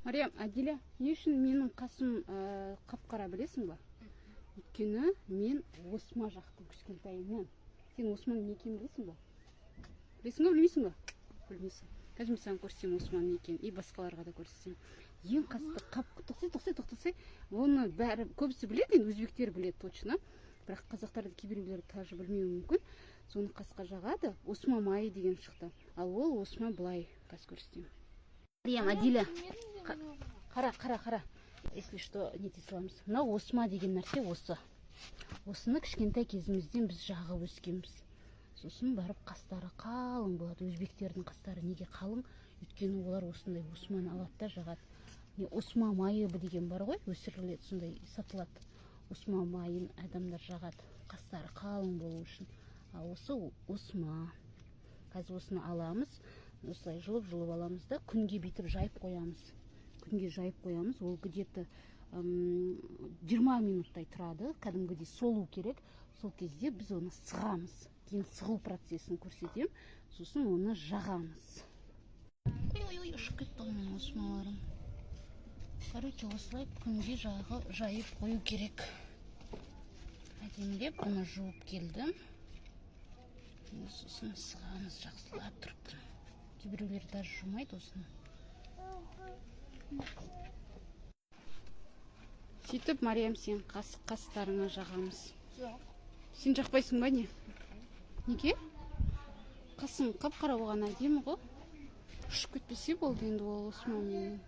Мариям, Адиля, не үшін менің қасым қап-қара, білесің ба? Өйткені мен осма жақтым кішкентайымнан. Сен османың не екенін білесің ба? Білесің ба, білмейсің ба? Білмейсің. Қазір мен саған көрсетемін османың не екенін и басқаларға да көрсетемін. Ең қасты қап, тоқтай, тоқтай, тоқтасай. Оны бәрі, көбісі біледі енді, өзбектер біледі точно, бірақ қазақтарды кейбіреулері тоже білмеуі мүмкін. Соны қасқа жағады, осма майы деген шықты. Ал ол осма былай, қазір көрсетемін. Мариям, Адиля, қара, қара, қара. Если что, нете саламыз. Мынау осма деген нәрсе осы. Осыны кішкентай кезімізден біз жағып өскенбіз. Сосын барып қастары қалың болады. Өзбектердің қастары неге қалың? Өйткені олар осындай османы алады да жағады. Не, осма майы деген бар ғой, өсіріледі, сондай сатылады. Осма майын адамдар жағады қастары қалың болу үшін. Ал осы осма. Қазір осыны аламыз, осылай жұлып жұлып аламыз да, күнге бүйтіп жайып қоямыз. Күнге жайып қоямыз, ол где-то 20 минуттай тұрады, кәдімгідей солу керек. Сол кезде біз оны сығамыз. Кейін сығу процесін көрсетемін. Сосын оны жағамыз. Ой, ой, ой, ұшып кетті ғой менің осмаларым. Короче, осылай күнге жайып қою керек. Әдемілеп бұны жуып келдім. Сосын сығамыз жақсылап тұрып. Кейбіреулер даже жумайды осыны. Сөйтіп, Мариям, сен қастарыңа жағамыз. Жоқ. Сен жақпайсың ба, не? Неге? Қасың қап қара болған әдемі ғой. Ұшып кетпесе болды енді ол осман менің.